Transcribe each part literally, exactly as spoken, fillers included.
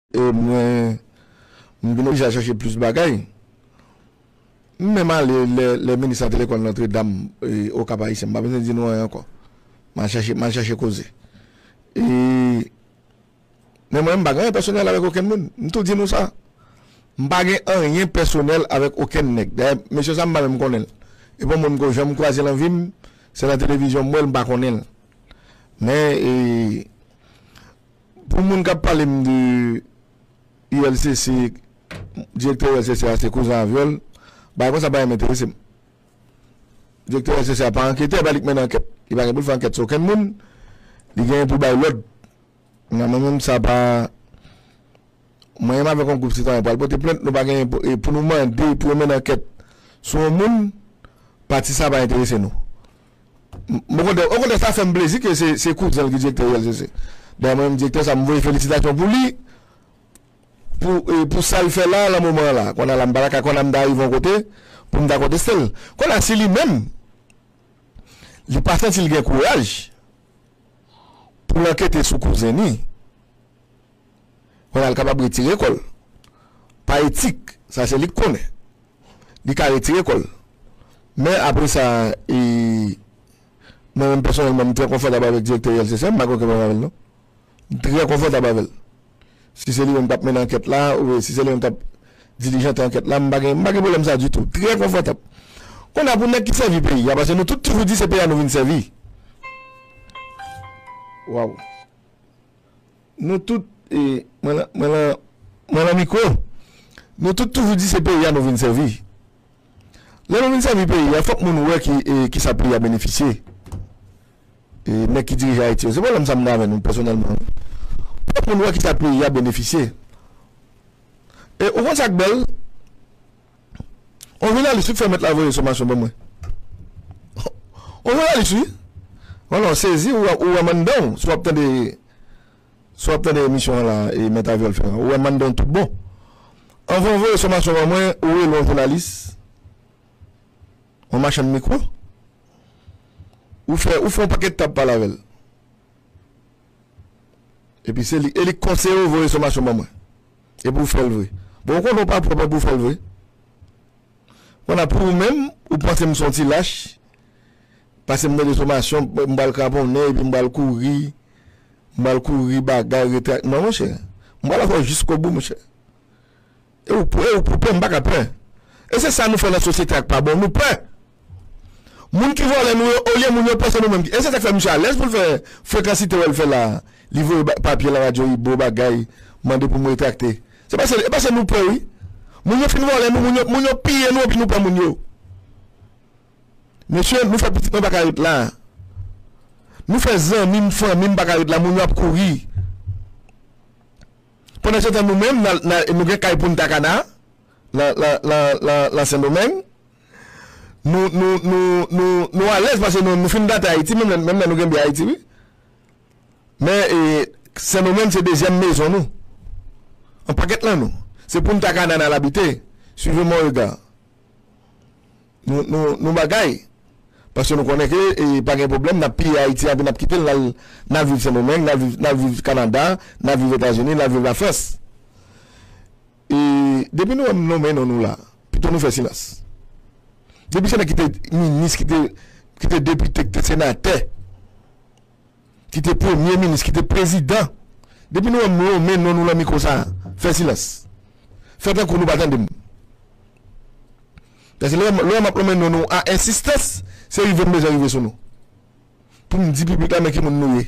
E mwen, m vin oblije al chache plis bagay. M menm ale lè, lè minis la te lekòl Nòtredam, e, Okap Ayisyen. M pa bezwen di nou anyen ankò. M al chache, m al chache koze. E, men mwen, m pa gen anyen pèsonèl avèk okenn moun. M tou di nou sa. M pa gen anyen pèsonèl avèk okenn nèg. Dayè, mesye sa, m pa menm konnen l. E pa yon moun m ko janm kwaze nan vi m. Se nan televizyon m wè l, m pa konnen l. Men, e, pou moun k ap pale m de U L C C, direktè U L C C a se kouzen a vyòl, bagay konsa pa janm enterese m. Direktè U L C C a pa anketè, e pa li k mennen ankèt. Li pa gen pou l fè ankèt sou okenn moun. Li genyen pou bay lòd. Nan mwen menm, sa pa. Mwen menm avèk yon gwoup sitwayen pral pote plent, nou pa genyen pou, e pou nou mande pou yo mennen ankèt sou yon moun, pati sa pa enterese nou. M- Okontrè, okontrè, sa fè m plezi ke se, se kouzen l ki direktè U L C C. Dayè, mwen menm, direktè sa, m voye felisitasyon pou li, pou, e, pou sa l fè la, nan moman an la. Kounye a la, m pa ta ka, kounye a m ta rive yon kote, pou m ta konteste l. Kounye a, si li menm, li pa santi l gen kouraj pou l ankete sou kouzen li, Ronald kapab retire kò l. Pa etik, sa se li k konnen. Li ka retire kò l. Men apre sa, e, mwen menm pèsonèlman, m trè konfòtab avèk direktè U L C C a, m pa gen okenn pwoblèm avè l, non. M trè konfòtab avè l. Si se li menm k ap mennen ankèt la, oubyen si se li menm k ap dilijante ankèt la, m pa gen, m pa gen pwoblèm sa ditou. Trè konfòtab. Kounye a pou nèg ki sèvi peyi a, paske nou tout toujou di se peyi a nou vin sèvi. Waw. Nou tout, e, mwen lan, mwen lan, mwen lan mikwo. Nou tout toujou di se peyi a nou vin sèvi. Lè nou vin sèvi peyi a, fòk moun wè ki, e, kisa peyi a benefisye. E, nèg ki dirije Ayiti yo. Se pwoblèm sa m gen avè nou pèsonèlman. Fòk moun wè kisa peyi a benefisye. E, ou konn sa k bèl? On jounalis wi k fè mèt la voye somasyon ban mwen. On jounalis wi. Wala, w sezi, ou, ou wè m anndan w, si w ap tande, si w ap tande emisyon an la, e mèt Avyòl fè an, ou wè m anndan w tout bon. Anvan w voye somasyon ban mwen, ou rele on jounalis, on machann mikwo, ou fè, ou fè on pakèt tab pale avè l. Epi se li, e li k konseye w voye somasyon ban mwen. Epi w fè l vre. Bon, ou konnen w pa pwòp, epi w fè l vre. Kounye a pou ou menm, ou panse m se yon ti lach, paske m mande somasyon, m pral kraponnen, epi m pral kouri, m pral kouri bagay, retrak-, non, monchè. M pral avè w jiskobou, monchè. E ou pè, ou pou pè, m pa ka pè. E se sa nou fè nan sosyete a k pa bon, nou pè. Moun ki vòlè nou yo, olye moun yo pè, se nou menm ki. E se sa k fè misye alèz pou l fè frekansite wè l fè la. Li voye ba- papye nan radyo ibo bagay, mande pou m retrakte. Se paske, e paske nou pè wi. Moun yo fin vòlè nou, moun yo, moun yo piye nou epi nou pè moun yo. Mesye, nou fè pitit mwen pa ka ret la. Nou fè zanmi m, fanmi m pa ka ret la, moun yo ap kouri. Pandan se tan nou menm, nan, nan, nou gen kay Punta Cana, nan, nan, nan, nan, nan Sendomeng. Nou, nou, nou, nou, nou alèz paske nou, nou fin gate Ayiti, menm lè, menm lè nou gen byen Ayiti, wi. Men, e, Sendomeng se dezyèm mezon nou. An pakèt lan nou. Se Punta Cana n al abite. Suivez mon regard. Nou, nou, nou bagay. Paske nou konnen ke, e, pa gen pwoblèm, n ap piye Ayiti, epi n ap kite l, n al, n al viv Sendomeng, n al viv, n al viv Kanada, n al viv Etazini, n al viv Lafrans. E depi nou wè m nonmen non nou la, pito nou fè silans. Depi se nèg ki te minis, ki te, ki te depite, ki te senatè, ki te premye minis, ki te prezidan. Depi nou wè m lonmen non nou lan mikwo sa, fè silans. Fè tankou nou pa tande m. Paske lè, lè m ap lonmen non nou a ensistans, se rive m bezwen rive sou nou. Pou m di piblik la men ki moun nou ye.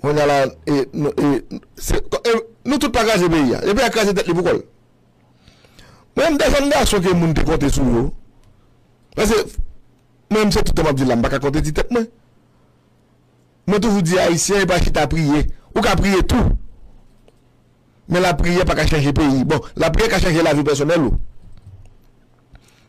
Kounye a la, e, nou, e, se, e, nou tout pa kraze peyi a. E peyi a kraze tèt li pou kò l. Mwen, m te jèn gason ke moun te konte sou yo. Paske, mwen, m se tout tan m ap di la, m pa ka konte ti tèt mwen. Mwen toujou di Ayisyen pa chita priye. Ou ka priye tou. Men lapriyè pa ka chanje peyi. Bon, lapriyè ka chanje lavi pèsonèl ou.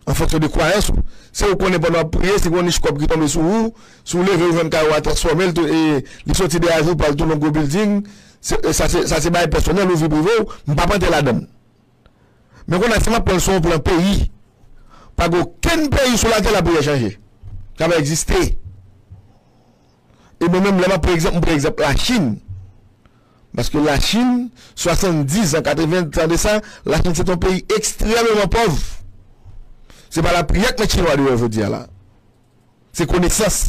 An fonksyon de kwayans ou. Si ou konnen pandan w ap priye, si gon nich kòb ki tonbe sou ou, si w leve ou jwenn kay ou a transfòme l, tou- e li soti de avi pral tounen yon gwo bilding, se- sa se, sa se bagay pèsonèl ou, vi prive w, m p ap antre ladan l. Men kounye a, si m ap pran l sou yon plan peyi, pa gen okenn peyi sou latè lapriyè chanje. Sa pa egziste. E mwen menm, lè m ap pran egzanp, m pran egzanp Lachin. Paske Lachin, swasanndizan, katreven tan de sa, Lachin se te yon peyi ekstrèmeman pòv. Se pa lapriyè k met Chinwa deyò jodi a la. Se konesans.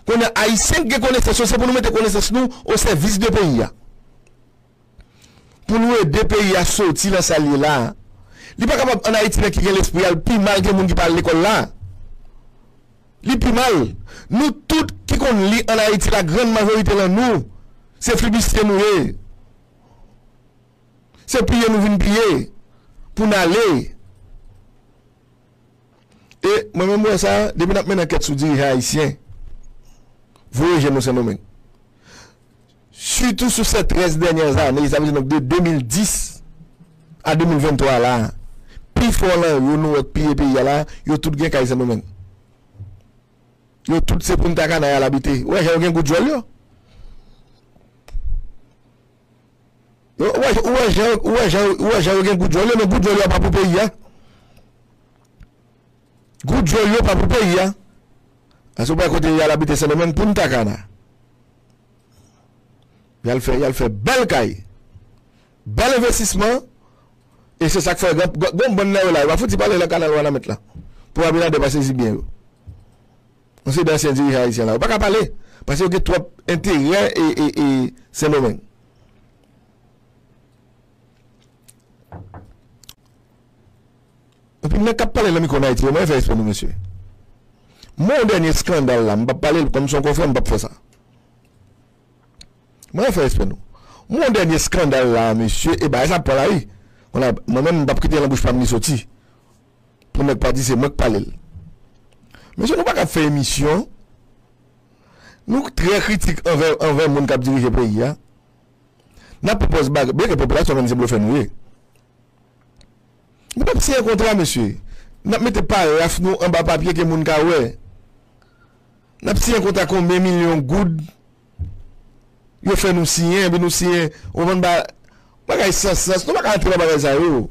Kounye a, Ayisyen k gen konesans yo, se pou nou mete konesans nou o sèvis de peyi a. Pou nou ede peyi a soti nan sa l ye la a. Li pa kapab ann Ayiti nèg ki gen lespri a l pi mal ke moun ki pa al lekòl la. Li pi mal. Nou tout ki konn li ann Ayiti la, grann majorite lan nou, se flibistye nou ye. Se piye nou vin piye pou n ale. E mwen menm m wè sa, depi n ap mennen ankèt sou dirijan ayisyen, voye je nou Sendomeng. Sitou sou ces treize dernières années, sa vle di donk de de mil dis a de mil venntwa la, pifò lan yo nou wè k piye peyi a la, yo tout gen kay Sendomeng. Yo tout se Punta Cana y al abite. Ou wè jan yo gen gout djòl yo? Yo, ou wè, ou wè jan, ou wè jan, ou wè jan yo gen gout djòl yo, men gout djòl yo pa pou peyi a. Gout djòl yo pa pou peyi a. Paske ou pa kote y al abite Sendomeng, Punta Cana. Y al fè, y al fè bèl kay. Bèl envestisman. E se sa k fè gen, gen, gen yon bann nan yo la, yo pa fouti pale lan kanal Wanament la. Pou Abinader pa sezi byen yo. Yon seri de ansyen dirijan ayisyen la, yo pa ka pale. Paske yo gen twòp enterè e, e, e Sendomeng. Epi nèg k ap pale nan mikwo ann Ayiti yo, mwen fè respè nou, mesye. Mwen, yon dènye eskandal la, m p ap pale l kòm se yon konfrè, m p ap fè sa. Mwen fè respè nou. Mwen, yon dènye eskandal la, mesye, e bagay sa ap pran lari. Mwen menm, m p ap kite l nan bouch pa m li soti. Pou nèg pa di se mwen k pale l. Mesye, nou pa ka ap fè emisyon. Nou trè kritik anvè, anvè moun k ap dirije peyi a. N ap pran pòz bagay, byen ke popilasyon menm se blofè nou ye. Nou p ap siyen kontra, mesye. N ap mete paraf nou anba papye ke moun ka wè. N ap siyen kontra konbyen milyon goud yo fè nou siyen, epi nou siyen, ou konprann, ba, bagay san sans, nou pa ka antre nan bagay sa yo.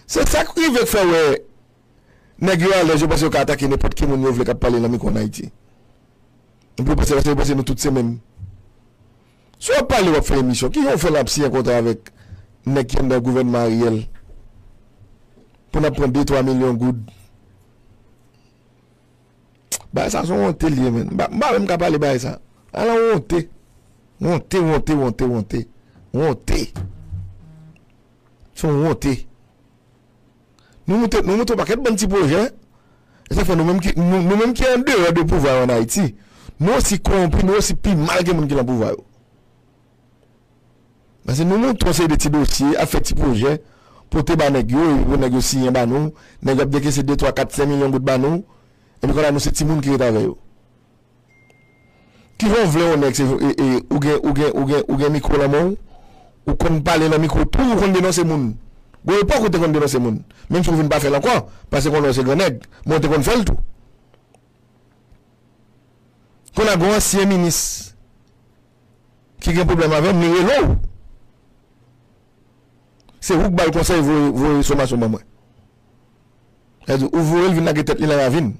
Se sa k rive k fè w wè nèg yo alèz, yo panse yo ka atake nenpòt ki moun yo vle k ap pale nan mikwo ann Ayiti. Epi yo panse, paske yo panse nou tout se menm. Si w ap pale, w ap fè emisyon, kijan w fè l ap siyen kontra avèk nèg ki anndan gouvènman Ariel pou n ap pran de twa milyon goud? Bagay sa se yon wonte l ye, menn. M pa, m pa menm ka pale bagay sa. Ala yon wonte. Wonte, wonte, wonte, wonte. Wonte. Se yon wonte. Nou moute, nou moute yon pakèt bann ti pwojè. E sa fè nou menm ki, nou, nou menm ki andeyò de pouvwa yo ann Ayiti, nou osi kowonpi, nou osi pi mal ke moun ki lan pouvwa yo. Paske nou moute yon seri de ti dosye, ap fè ti pwojè, pote ba nèg yo, epi pou nèg yo siyen ba nou, nèg yo ap dekese de, twa, kat, senk milyon goud ba nou, epi kounye a nou se timoun ki ret avè yo. Kijan w vle yon nèg se, e, e, ou gen, ou gen, ou gen, ou gen mikwo lan men w, ou konn pale lan mikwo tou, ou konn denonse moun. Gon epòk ou te konn denonse moun, menm si w vin pa fè l ankò, paske konnen w se gran nèg, men w te konn fè l tou. Kounye a gon ansyen minis ki gen pwoblèm avè m, li rele w. Se ou k ba l konsèy voye, voye somasyon ban mwen. Sa vle di, ou voye l vin lage tèt li nan ravin.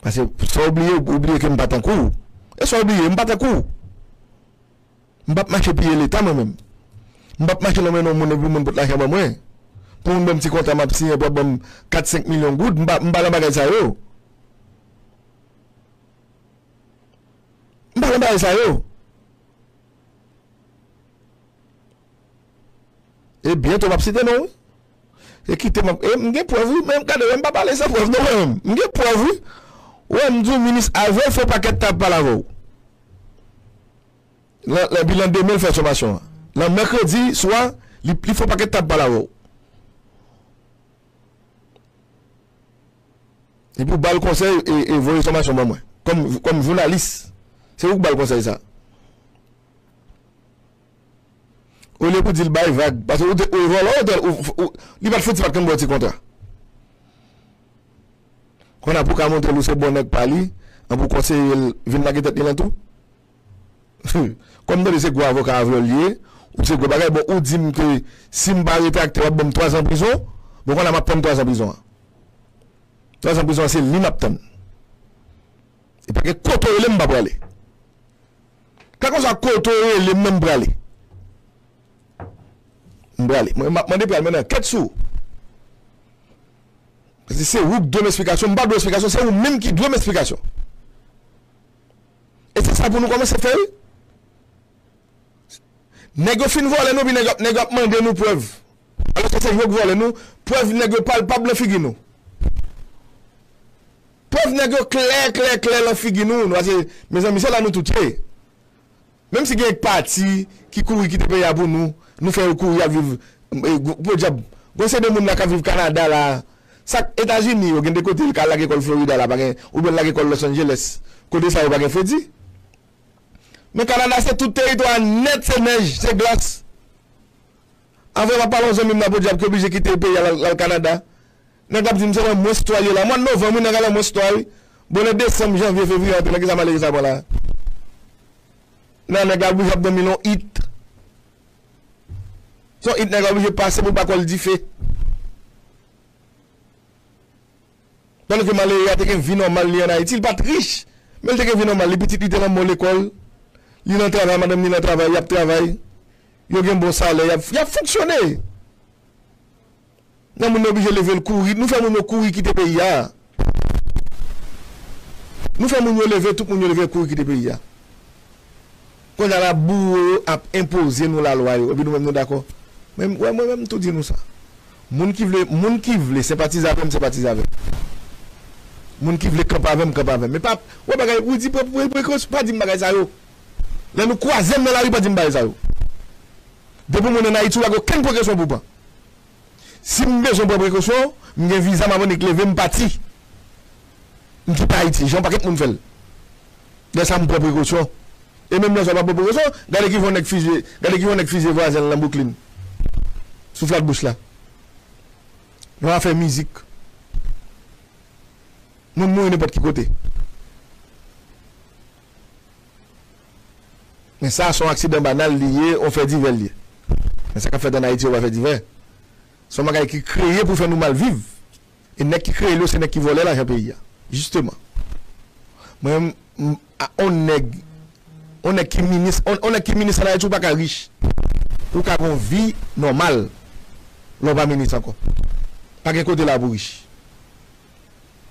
Paske sa w bliye, ou bliye ke m pa tankou w. E sa w bliye, m pa tankou w. M p ap mache piye Leta mwen menm. M p ap mache nan men yon moun epi moun pot lajan ban mwen. Pou moun ban m ti kontra m ap siyen pou ap ban m kat, senk milyon goud, m pa, m pa nan bagay sa yo. M pa nan bagay sa yo. E byento m ap site non, wi. E kite m ap, e m gen prèv, wi, men gade, wè m pa pale san prèv non, mwen menm. M gen prèv, wi. Wè m di w minis avè l fè yon pakèt tan ap pale avè w. Lan, lan, epi landemen l fè somasyon an. Lan mèkredi swa, li, li fè yon pakèt tan ap pale avè w. Epi w ba l konsèy e, e voye somasyon ban mwen. Kòm, kòm jounalis, se ou k ba l konsèy sa. Olye pou di l bay vag, paske ou te, ou vòlò, ou te, ou, ou, li pa t fouti pa t konn ba w ti kontra. Kounye a pou w ka montre l ou se bon nèg pa li, an pou konseye l vin lage tèt li lan tou. Kòm m tande se gwo avoka avè l ye, ou se gwo bagay, bon, ou di m ke si m pa retrakte, w ap ban m twa zan prizon, bon, kounye a m ap tann twa zan prizon an. Twa zan prizon an, se li m ap tann. E pa gen kote w rele m, m pa prale. Lè konsa, kote w rele m, men m prale. M prale. Mwen, m ap mande pou y al mennen ankèt sou ou. Paske se ou k dwe m esplikasyon, m pa dwe w esplikasyon, se ou menm ki dwe m esplikasyon. E se sa pou nou kòmanse fè, wi. Nèg yo fin vòlè nou, epi nèg yo ap, nèg yo ap mande nou prèv. Alòske se yo k vòlè nou, prèv nèg yo palpab nan figi nou. Prèv nèg yo klè, klè, klè nan figi nou. Nou, paske, mezanmi, se la nou tout ye. Menm si gen pati ki kouri kite peyi a pou nou, nou fè yo kouri ap viv, e, gwo, podyab. Gwo se de moun la k ap viv Kanada la. Sa k Etazini, yo gen de kote l ka lage kò l Florida la, pa gen, oubyen l lage kò l Los Angeles. Kote sa yo pa gen fredi. Men Kanada se tout teritwa a nèt, se nèj, se glas. Avè m ap pale yon zanmi m nan podyab ki oblije kite peyi a l al, l al Kanada. Nèg la ap di m se nan mwens twa l ye la. Mwa novanm, wi, nèg la nan mwens twa, wi. Bon, nan desanm, janvye, fevriye antre, nan kisa malere sa pran la? Nan nèg la oblije ap dòmi nan yon it. Se yon it nèg la oblije pase pou l pa kò l dife. Pandan ke malere a te gen vi nòmal li ann Ayiti, li pa t rich, men li te gen vi nòmal li, pitit li te nan bon lekòl, li nan travay, madanm li nan travay, y ap travay, yo gen bon salè, y ap, y ap fonksyone. Nan moun yo oblije leve l kouri, nou fè moun yo kouri kite peyi a. Nou fè moun yo leve, tout moun yo leve kouri kite peyi a. Kounye a la, bouwo yo ap enpoze nou lalwa yo, epi nou menm nou dakò. Men, wè, mwen menm, m tou di nou sa. Moun ki vle, moun ki vle senpatize avè m, senpatize avè m. Moun ki vle kanpe avè m, kanpe avè m. Men pa, wè bagay, ou di, pran, pran, pran, pa di m bagay sa yo. Lè nou kwaze m nan lari, pa di m bagay sa yo. Depi w moun ann Ayiti, ou pa gen okenn prekosyon pou w pran. Si m bezwen pran prekosyon, m gen viza m ap annik leve, m pati. M kite Ayiti, jan yon pakèt moun fè l. Lè sa a, m pran prekosyon. E menm lè sa a, w pa pran prekosyon, gade kijan yon nèg fizye, gade kijan yon nèg fizye vwazen l nan Brooklyn. Sou Flatbush la. Yon afè mizik. Moun mouri nenpòt ki kote. Men sa, se yon aksidan banal li ye, yon fè divè li ye. Men sa k ap fèt ann Ayiti, yo pa fè divè. Se yon bagay ki kreye pou fè nou mal viv. E nèg ki kreye l yo, se nèg ki vòlè lajan peyi a. Jisteman. Mwen, m, a, yon nèg, yon nèg ki minis, yon, yon nèg ki minis ann Ayiti, ou pa ka rich. Ou ka gen yon vi nòmal lè w pa minis ankò. Pa gen kote la pou rich.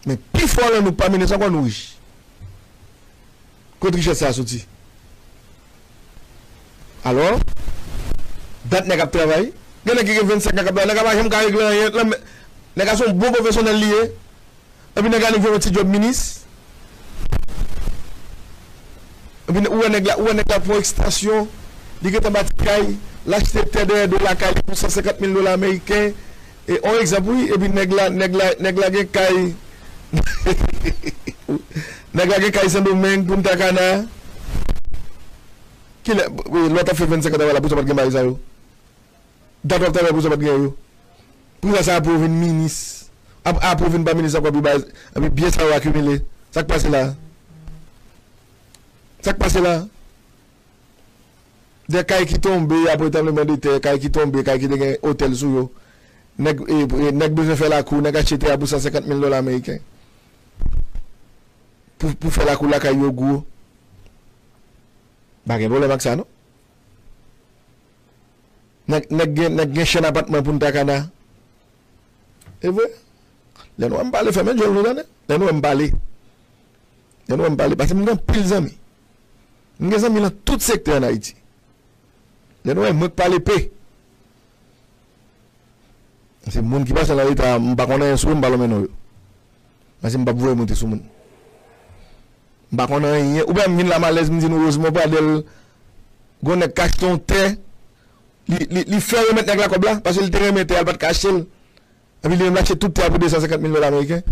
Men pifò nan nou k pa minis ankò, nou rich. Kot richès sa a soti? Alò, dat nèg ap travay, gen nèg ki gen vennsenk an k ap travay, nèg la pa janm ka regle anyen, nèg la se yon bon pwofesyonèl li ye, epi nèg la annik vin yon ti djòb minis, epi ou wè nèg la, ou wè nèg la pran ekstansyon, li gentan bati kay, l achte tè dèyè do lakay li pou san senkant mil dola ameriken, e, on egzanp, wi, epi nèg la, nèg la, nèg la gen kay, nèg la gen kay Sendomeng, Punta Cana. Kilè, wi, lè w t ap fè vennsenk an travay la, poukisa w pa t gen bagay sa yo? Dat w ap travay, poukisa w pa t gen yo? Poukisa sa apre w vin minis? Ap-, apre w vin pa minis ankò, epi bagay, epi byen sa yo akimile. Sa k pase la? Sa k pase la? De kay ki tonbe apre tranblemanntè, kay ki tonbe, kay ki te gen otèl sou yo. Nèg, e, e, nèg bezwen fè lakou, nèg achte tè a pou san senkant mil dola ameriken. Pou, pou fè lakou lakay yo gwo. Pa gen pwoblèm ak sa, non. Nèg, nèg gen, nèg gen chèn apatman Punta Cana. E vre? Lè nou wè m pale, fèmen djòl nou, tande. Lè nou wè m pale. Lè nou wè m pale, paske m gen anpil zanmi. M gen zanmi nan tout sektè ann Ayiti. Lè nou wè mwen k pale pe. Se moun ki pase nan leta, m pa konn anyen sou yo, m pa lonmen non yo. Paske m p ap voye monte sou moun. M pa konn anyen. Ou pa m vin la m alèz, m di nou Rosemond Pradel, gon nèg k achte yon tè, li, li, li fè remèt nèg la kòb la, paske li te renmen tè a, li pa t ka achte l. Epi li menm l achte tout tè a pou de san senkant mil dola ameriken.